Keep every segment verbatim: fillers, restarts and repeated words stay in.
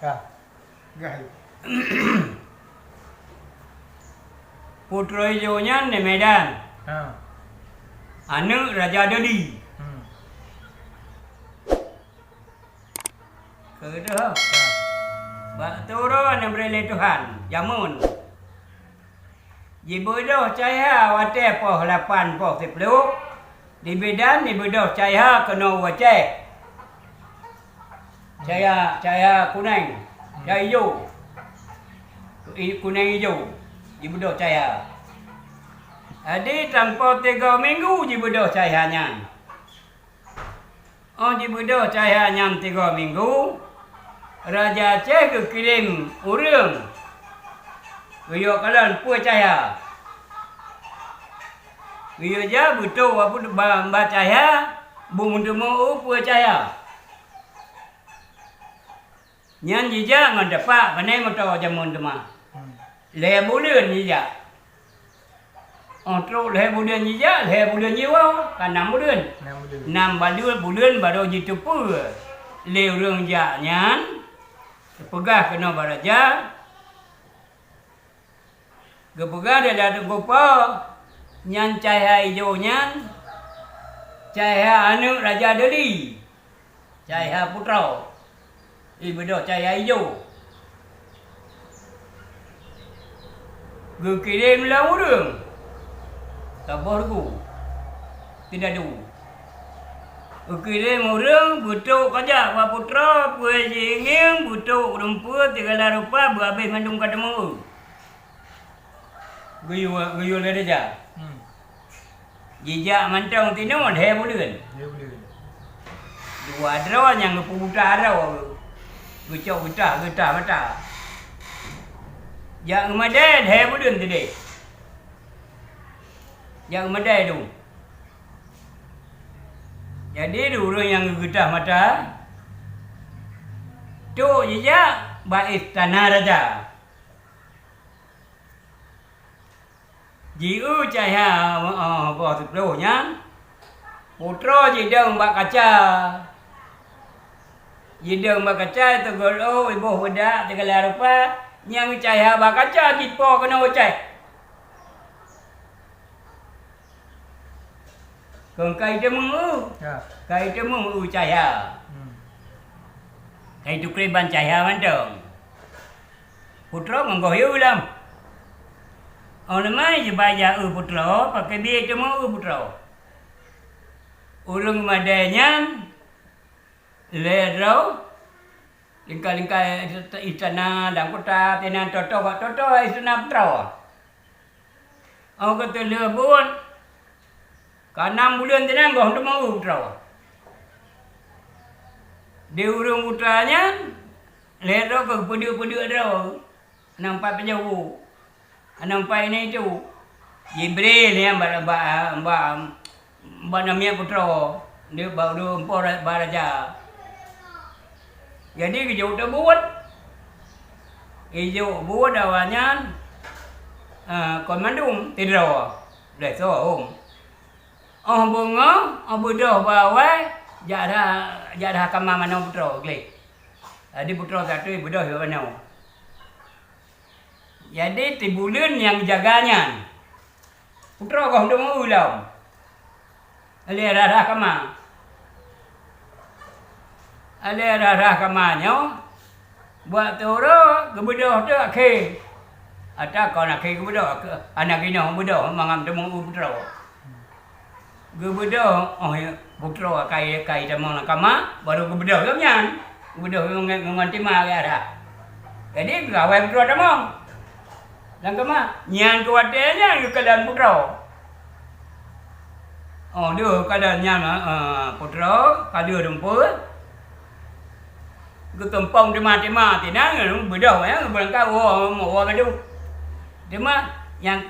Ka. Gah. Putroe Ijo nyan di Medan. Ha. Aneuk Raja Dodi. Hmm. Keu teuh. Ha. Bak uroe nyang neubri lé Tuhan, jameun. Jibeudôh cahya watée poh lapan poh siplôh, di Medan jibeudôh cahya keunoe u Aceh. Cahya, cahya kuneng, cahya ijo. I-, kuneng ijo, jibeudôh cahya. Jadi, tanpa tiga minggu jibeudôh cahya nyan. Óh jibeudôh cahya nyan tiga minggu, Raja Aceh geukirém ureuëng geuyue kalon peue cahya. Geuyue jak beutôk ba, ba cahya, beumeuteumé peue cahya. Nyan jijak ngon tapak, pane meutoe jameun teuma. Hmm. Lhée buleuen jijak. Óh trok lhée buleuen jijak, lhée buleuen jiwoe, ka nam buleuen. Nam buleuen. Nam balu-, buleuen barô jiteupeue lé ureuëng jak nyan, geupeugah keunoe bak raja, geupeugah lé Teungku Po, nyan cahya ijo nyan, cahya aneuk Raja Dodi. Cahya putroe, jibeudôh cahya ijo. Geukirém lom ureuëng, saboh reugu, keudadu. Geukirém ureuëng beutôk kajak bak putroe, peue jiingieng, beutôk rumpue, sigala rupa, beuhabéh mandum ka teumeu'ue. Geuyue, geuyue lé raja. Hmm. Jijak mantong tinoe lhée buleuen. Lhée buleuen. Dua droe nyang geupeubuta droe, geucok geutah, geutah mata. Jak geumadée lhée buleuen teuh deh. Jak geumadée dum. Jadi, di ureuëng nyang geugeutah mata, trok jijak bak istana raja. Jieu cahya, eh, boh siplôh nyan, putroe jidong bak kaca. Jidong bak kaca, teugol ôk, jiboh beudak, sigala rupa, nyang cahya bak kaca jipo keunoe u Aceh. Kon ka jiteumeu, ya, ka jiteumeu cahya. Hmm. Ka jitukre ban cahya mantong. Putroe ngon goh yue lom. Óh lheueh nyan jiba jak eu putroe, pakai biet teuma eu putroe. Ureuëng madé nyan lhée droe, lingka-lingka istana lam kota, sinan toto bak toto istana putroe. Óh ka teulheueh buet, ka nam buleuen sinan goh teuma eu putroe. Di ureuëng buta nyan, lhée droe ka geupeudeuk-peudeuk droe, hana meupat pajoh bu, hana meupat ini itu. Jibril nyan bak, bak, bak, bak namiet putroe, di bak ureuëng po ra-, bak raja. Jadi geujok teubuet. Geujok buet awaknyan, eh, kon mandum sidroe, lhée soe hom. Óh beungoh, óh beudôh bak awai, jak rhah, jak rhah kama manoe putroe gleh. Jadi putroe sapeue beudôh bak manoe. Jadi sibuleuen nyang jaga nyan, putroe goh teuma eu lom. Lhée rhah-rhah kama. Lhée rhah-rhah kama nyoe, bak siuroe geubeudôh teuk akhé. Ata kon akhé geubeudôh, aneuk inoe geubeudôh mangat teuma eu putroe. Geubeudôh, óh putroe ka, ka jitamong lam kama, barô geubeudôh lom nyan. Geubeudôh ngon, ngon tima geuarah. Jadi, geuawai putroe tamong lam kama. Nyan keu watée nyan geukalon putroe. Óh lheueh kalon nyan, eh, putroe, ka lheueh rumpue. Geutumpông tima-tima sinan, beudôh nyan, beurangkat woe, woe mandum. Teuma nyang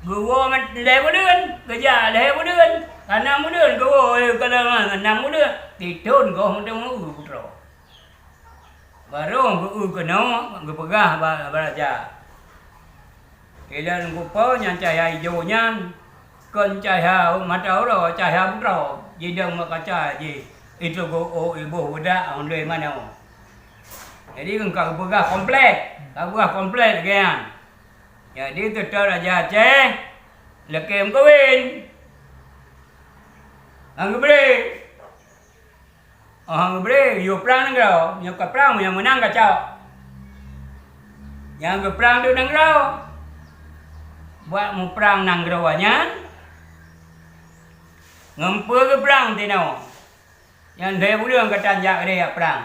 geuwoe lhée buleuen, geujak lhée buleuen, ka nam buleuen, geuwoe ka nam buleuen, sithon goh mantong eu putroe. Barô geu-eu keunoe, geupeugah bak, bak raja. Ilôn kupo nyang cahya ijo nyan kon cahya mata uroe, cahya putroe, jidong bak kaca jih, itu geu-, oh, iboh beudak lé manoe. Jadi ka geupeugah komplek, ka geupeugah komplek lagèe nyan. Jadi teutap Raja Aceh lakèe meukawen. Hana geubre. Oh, hana geubre, yue prang nanggroe, nyoe ka prang nyang meunang kacok. Nyang geuprang teuk nanggroe. Buet muprang nanggroe nyan, ngon peue geuprang tinoe? Nyan lhèe buleuen gata jak keudeh jak prang.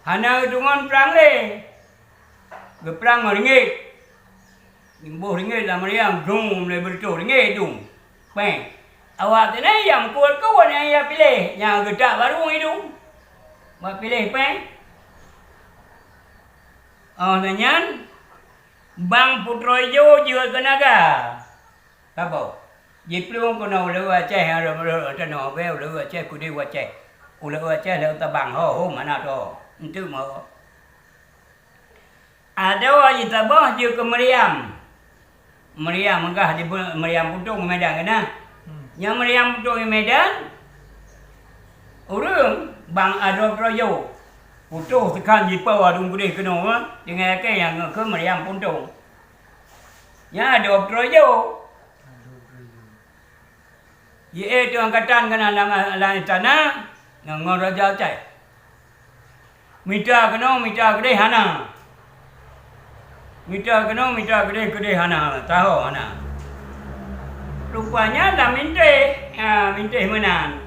Hana geudeungon prang lé. Geuprang ngon ringgit. Boh ringgit lam meriam, dum lé beureutoh ringgit dum. Péng. Awak teuh nyang kuat-kuat nyang ya piléh, nyang geutak barô idong. Bak piléh péng. Oh, na nyan, Bang Putroe Jo jeuet keu naga. Saboh. Jiplueng keunoe ulèe Aceh, rot-rot tanoh bèe ulèe Aceh, keudeh Aceh. Ulèe Aceh lé Tabang, ho, ho, mana to? Enteuk mo. Adoe jisaboh jeuet keu Meuriam. Meuriam meugah di Meuriam Puntông Medan keunan. Hmm. Nyang Meuriam Puntông Medan, ureueng Bang Adoe Putroe Jo. Putôh teukan jipo adu keudeh keunoe, tinggai keu nyang keu Meuriam Puntông. Nyan Adoe Putroe Jo. Jiék teuh angkatan keunan lam, lam istana ngon, ngon Raja Aceh. Mita keunoe, mita keudeh hana. Mita keunoe, mita keudeh, keudeh hana, taho hana. Rupanya lam mintéh, ha, mintéh meunan.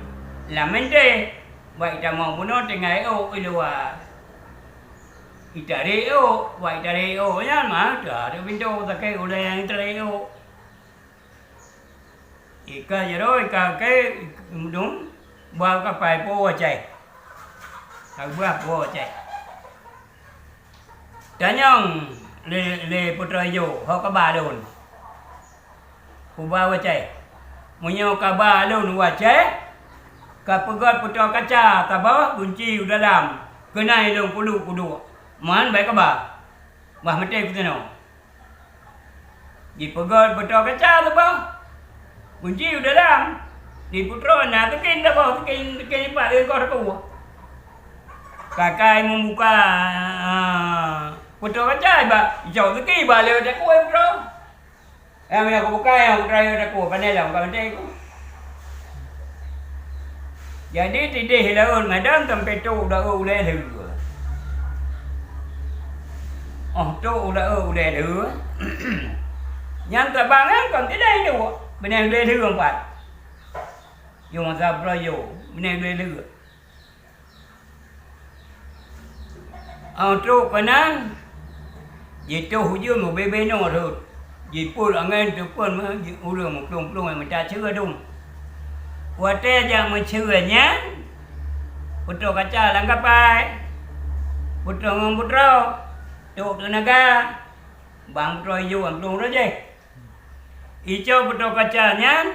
Lam mintéh, bak itamong bunoe tinggai ôk i luwa. Itarek ôk, bak itarek ôk nyan mah, teuh ada pintoe sakét ulèe nyang itarek ôk. Ié ka jaroe, ié ka kèe, dum, ba kapai po Aceh. Ka geuba po Aceh. Tanyong lé, lé Putroe Jo, ho kaba lôn. Uba Aceh. Meunyoe kaba lôn u Aceh, ka peugöt Putroe Kaca saboh gunci u dalam, keunan lôn kuluk kuduek. Man bèk kaba. Bah meuté keu sinoe. Jipeugöt Putroe Kaca saboh. Gunci u dalam. Di Putroe na teukin saboh, teukin, teukin ipat lé goh takue. Kakai meubuka, ah, Putroe Kaca iba, icok teukin iba lé takue Putroe. Eh, meunyoe kubuka nyang Putroe takue, pandai lom ka meuté ku. Jadi, tideh laôt madan sampoe trôk daôt ulèe lheueh. Óh trôk daôt ulèe lheueh, nyan Tabang nyan kon tideh duek, beunéh ulèe lheueh pat. Yôh masa Putroe Jo, beunéh ulèe lheueh. Óh trôk keunan, jitôh ujeuen meubèe-bèe noe rhot. Jipôt angèn teupon ureueng meuplueng-plueng mita seue dum. Watèe jak meuseue nyan, Putroe Kaca lam kapai, Putroe ngon Putroe, trôk teunaga, Bang Putroe Jo lam plueng rot jih. Icok Putroe Kaca nyan,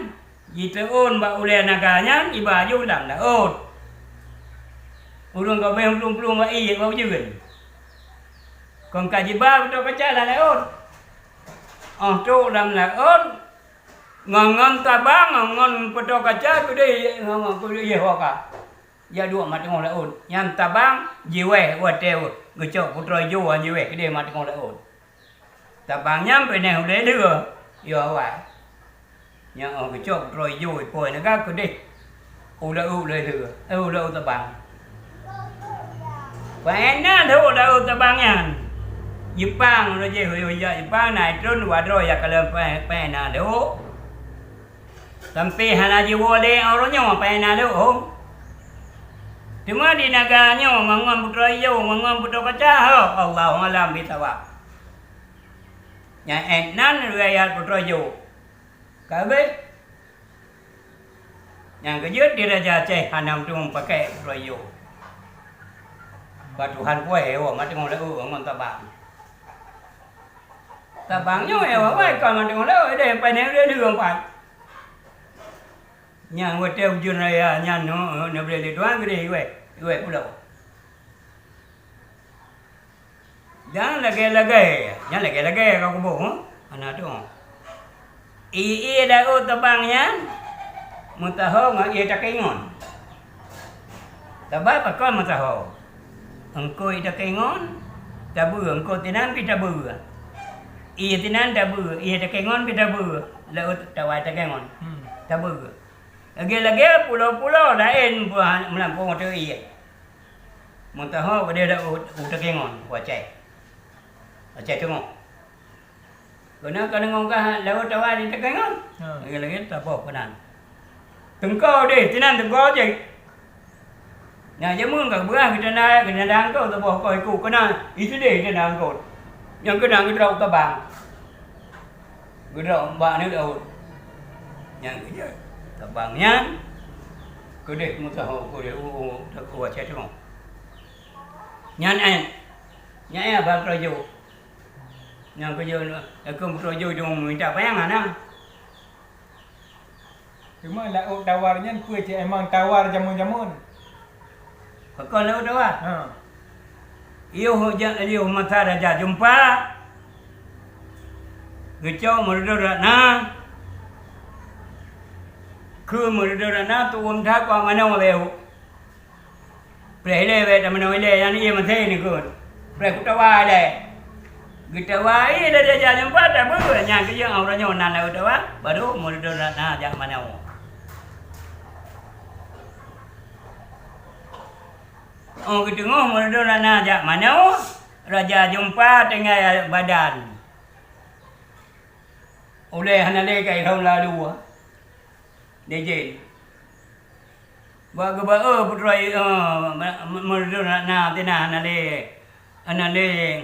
jiteuôn bak ulèe naga nyan, iba aju lam laôt. Ureueng ka bèe plueng-plueng bak ié bak ujeuen. Kon ka jiba Putroe Kaca lam laôt. Óh trôk lam laôt, ngon, ngon Tabang, ngon, ngon Putroe Kaca keudeh, ngon, ngon keudeh ié ho ka. Jak duek mat teungoh laôt. Nyan Tabang jiwèh watèe geucok Putroe Jo jiwèh keudeh mat teungoh laôt. Tabang nyan peunéh ulèe lheueh, yoh awai. Nyan óh geucok Putroe Jo ipo naga keudeh u laôt ulèe lheueh, eh, u laôt Tabang. Peuék na dôk u laôt Tabang nyan. Jipang, uroe jéh, uroe jak Jipang, na itrôn dua droe jak kalon peuék, peuék na dôk. Sampoe hana jiwoe lé uroe nyoe peuék na dôk hom. Teuma di naga nyoe ngon, ngon Putroe Jo, ngon, ngon Putroe Kaca, ho, Allahu a'lam bisawab. Nyang ék nan riwayat Putroe Jo. Ka habéh. Nyang keujeuet di Raja Aceh hana meuteumé pakèk Putroe Jo. Bah Tuhan puwoe, ho, mat teungoh laôt ngon Tabang. Tabang nyoe, ho, awai kon mat teungoh laôt, deh, pai nyan lé lheueh pat. Nyang watèe ujeuen raya nyan, ho, ho, neublèh lé Tuhan keudeh iwèh, iwèh pulo. Jangan lagèe-lagèe, jangan lagèe-lagèe ka kuboh, hana tu. Ié-ié laôt Tabang nyan meusaho ngon ié takengon. Sabab pakon meusaho? Eungkôt takée ngon, tabeue, eungkôt tinan pih tabeue. Ié tinan tabeue, ié takée ngon pih tabeue, laôt tawa takée ngon, hmm, tabeue. Lagée-lagée pulo-pulo laén meulampu meuteuk ié. Meusaho padahai laôt u takée ngon, u Aceh. Aceh Teungoh. Keunan ka deungoe gah laôt tawa di takée ngon. Ha. Lagée-lagée taboh keunan. Teungko deh, tinan teungko jih. Nyang jameun ka beurah geutanah, geutanah angkot taboh ko iku keunan, isideh geutanah angkot. Nyang keunan geudrop tabang. Geudrop bak aneuk laôt. Nyang geujak tabang nyan keudeh meusaho keudeh u, u, u Aceh Teungoh. Nyan, eh, nyan, eh, ban peurajoe. Nyang keujeuet, eh, keu meutuju jong mita panyang hana. Teuma laôt tawar nyan peue cit emang tawar jameun-jameun? Pakon laôt tawar? Ha. Yoh ja-, yoh masa Raja Jeumpa, geucok Meureudôn Ratna, keu Meureudôn Ratna tuwö that keu Manoe lé. Preh ilée bék tamanoe ilée, nyan ié maté neukheun. Preh kutawa ilée. Geutawa ié lé Raja Jeumpa tabeue, nyan keujeuet uroe nyoe nan lagée tawa, barô Meureudôn Ratna jak Manoe. Oh geuteungoh Meureudôn Ratna jak Manoe, Raja Jeumpa tinggai badan. Ulée hana lé kai lhong lalu. Dijén. Bak geuba, "Oh, putroe, oh, me-, me-, Meureudôn Ratna, tina hana lé, hana lé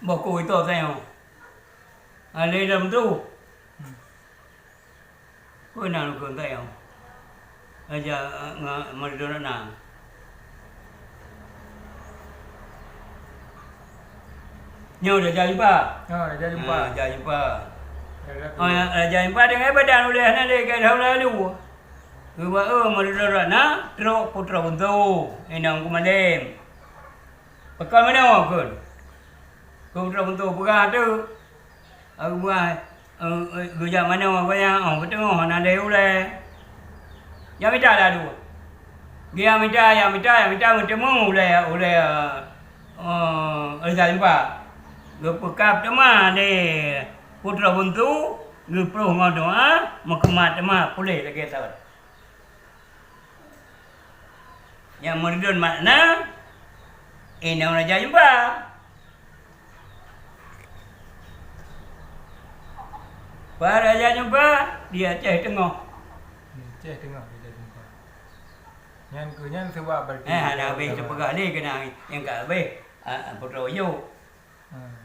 boh ku ito tanyoe. Hana lé lom tu." Peue na lôn kheun tanyoe? Raja, eh, ngon Meureudôn Ratna. Nyoe Raja Jeumpa. Ha, Raja Jeumpa. Ha, Raja Jeumpa. Raja Oh, ya, Raja Jeumpa deungon badan ulée hana lé kai lhong lalu. Geuba, "Oh, Meureudôn Ratna, trok putroe beuntu, inong kumalém." Pakon meunoe kheun? Keu putroe beuntu peugah teuk. Geuba, eh, eh, geujak manoe gobnyan, oh, geuteungoh hana lé ulée. Jak mita laju. Geujak mita, jak mita, jak mita, meuteumé ulée, ulée, eh, Raja Jeumpa. Geupeukab teuma lé putroe beuntu, geuproh ngon doá, meukeumah teuma puléh lagée thon. Nyang Meureudôn Ratna, inong Raja Jeumpa. Pat Raja Jeumpa, di Aceh Teungoh. Di Aceh Teungoh Raja Jeumpa. Nyan keuh nyan sabab berarti Eh, hana habéh teupeugah lé keunan nyang ka habéh, ah, putroe yôh. Hmm.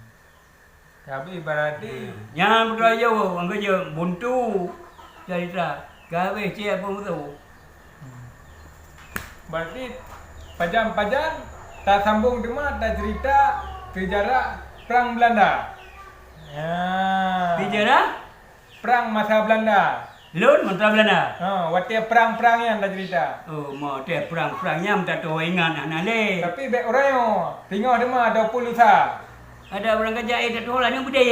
Tapi berarti Hmm. Nyan putroe yôh, nyang keujeuet buntu cerita. Ka habéh cit apa beutôi. Hmm. Berarti pajan-pajan tasambong teuma tacerita sejarah Perang Belanda. Ya. Sejarah? Perang masa Belanda. Lôn masa Belanda? Ha, watée perang-perang nyan tacerita. Oh, mo watée perang-perang nyan tatoh ingat hana lé. Tapi bék uroe nyoe, teungoh teuma ataupun lusa. Ada ureuëng kajak, eh, tatoh lah nyoe beudé.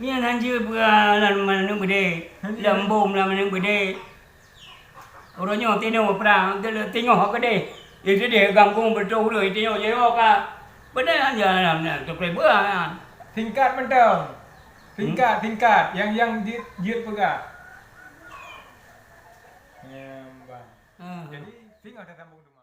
Nyan hanjeuet peuran lam manok beudé, lam bom lam manok beudé. Uroe nyoe tinoe prang, teungoh keudeh. Di sideh gampông beutôi ureuëng tinoe jeuet ka. Beudeh han jalan na tukre beuah. Singkat mantong. Singkat, singkat. Yang, yang jeuet, jeuet peugah. Nyang ba. Jadi, singoh tasambong teuma.